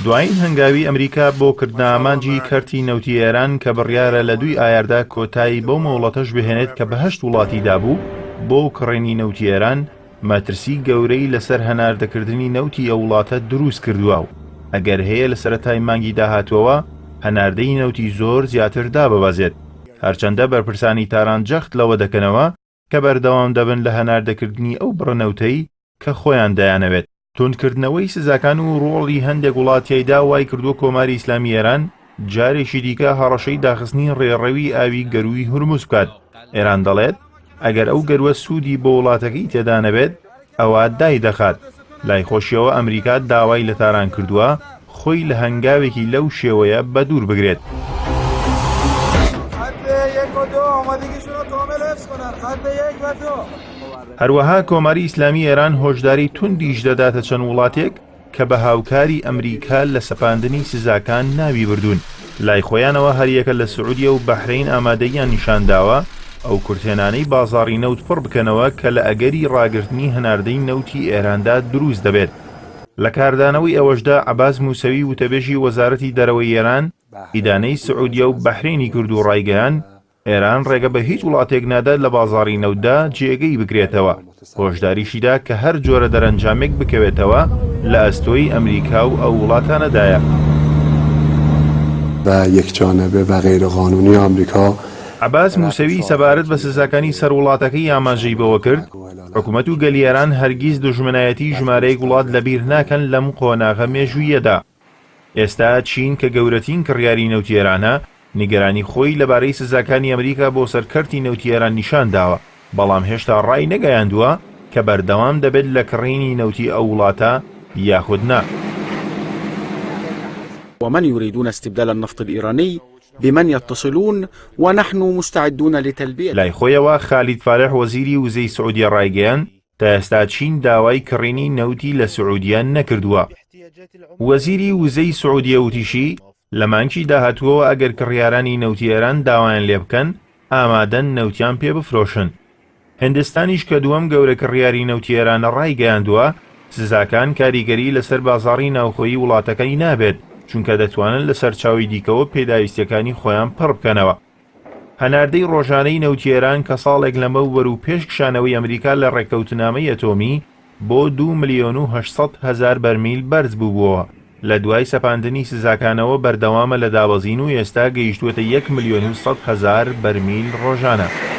دوایین هەنگاوی ئەمریکا بۆ کردنە ئامانجی کەرتی نەوتی ئێران کە بڕیارە لە دووی ئایاردا کۆتایی بەو مۆڵەتەش بهێنێت کە بە هەشت وڵاتی دابوو بۆ کڕینی نەوتی ئێران، مەترسی گەورەی لەسەر هەناردەکردنی نەوتی ئەو وڵاتە دروست کردووە و ئەگەر هەیە لە سەرەتای مانگی داهاتووەوە هەناردەی نەوتی زۆر زیاتر داببەزێت. هەرچەندە بەرپرسانی تاران جەخت لەوە دەکەنەوە کە بەردەوام دەبن لە هەناردەکردنی ئەو بڕە نەوتەی کە خۆیان دەیانەوێت. توندکردنەوەی سزاکان و ڕۆڵی هەندێک وڵات تیایدا وای کردووە کۆماری ئیسلامی ئێران جارێکی دیکە هەڕەشەی داخستنی ڕێڕەوی ئاوی گەرووی هورمز بکات. ئێران دەڵێت، ئەگەر ئەو گەرووە سوودی بۆ وڵاتەکەی تێدا نەبێت، ئەوا دایدەخات. لای خۆشیەوە ئەمریکا داوای لە تاران کردووە خۆی لە هەنگاوێکی لەو شێوەیە بەدوور بگرێت. هەروەها کۆماری ئیسلامی ئێران هۆشداری توندیش دەداتە چەند وڵاتێک کە بە هاوکاری ئەمریکا لە سەپاندنی سزاکان ناوی بردوون. لای خۆیانەوە هەریەکە لە سعودیە و بەحرەین ئامادەییان نیشانداوە ئەو کورتهێنانەی بازاڕی نەوت پڕ بکەنەوە کە لە ئەگەری ڕاگرتنی هەناردەی نەوتی ئێراندا دروست دەبێت. لە کاردانەوەی ئەوەشدا عەباس موسەوی وتەبێژی وەزارەتی دەرەوەی ئێران ئیدانەی سعودیە و بەحرەینی کرد و ڕایگەیاند، ئێران ڕێگە بە هیچ وڵاتێک نادات لە بازاڕی نەوتدا جێگەی بکرێتەوە، هۆشداریشیدا کە هەر جۆرە دەرەنجامێک بکەوێتەوە لە ئەستۆی ئەمریکا و ئەو وڵاتانەدایە. و یکجانبه و غیرقانونی آمریکا. عەباس موسەوی سەبارەت بە سزاکانی سەر وڵاتەکەی ئاماژەی بەوەکرد، حکومەت و گەلی ئێران هەرگیز دوژمنایەتی ژمارەیەک وڵات لەبیر ناکەن لەم قۆناغە مێژووییەدا. ئێستا چین کە گەورەترین کڕیاری نەوتی ئێرانە، نیگەرانی خۆی لەبارەی سزاکانی ئەمریکا بۆ سەر کەرتی نەوتی ئێران نیشان داوە، بەڵام هێشتا ڕاینەگەیاندووە کە بەردەوام دەبێت لە کڕینی نەوتی ئەو وڵاتە یاخود نا. ومن يريدون استبدال النفط الإيراني بمن يتصلون ونحن مستعدون لتلبية. لای خۆیەوە خالید فالح وەزیری وزەی سعودیە ڕایگەیاند، تا ئێستا چین داوای کڕینی نەوتی لە سعودیە نەکردووە. وەزیری وزەی سعودیە وتیشی، لە مانگی داهاتووەوە ئەگەر کڕیارانی نەوتی ئێران داوایان لێبکەن، ئامادەن نەوتیان پێ بفرۆشن. هندستانیش کە دووەم گەورە کڕیاری نەوتی ئێرانە ڕایگەیاندووە، سزاکان کاریگەری لەسەر بازاڕی ناوخۆیی وڵاتەکەی نابێت، چونکە دەتوانن لە سەرچاوەی دیکەوە پێداویستییەکانی خۆیان پڕ بکەنەوە. هەناردەی ڕۆژانەی نەوتی ئێران کە ساڵێک لەمەوبەر و پێش کشانەوەی ئەمریکا لە ڕێککەوتنامەی ئەتۆمی بۆ دوو ملیۆن و 800 هەزار بەرمیل بەرز بووبووەوە، لە دوای سەپاندنی سزاکانەوە بەردەوامە لە دابەزین و ئێستا گەیشتووەتە یەک ملیۆن و 100 هەزار بەرمیل ڕۆژانە.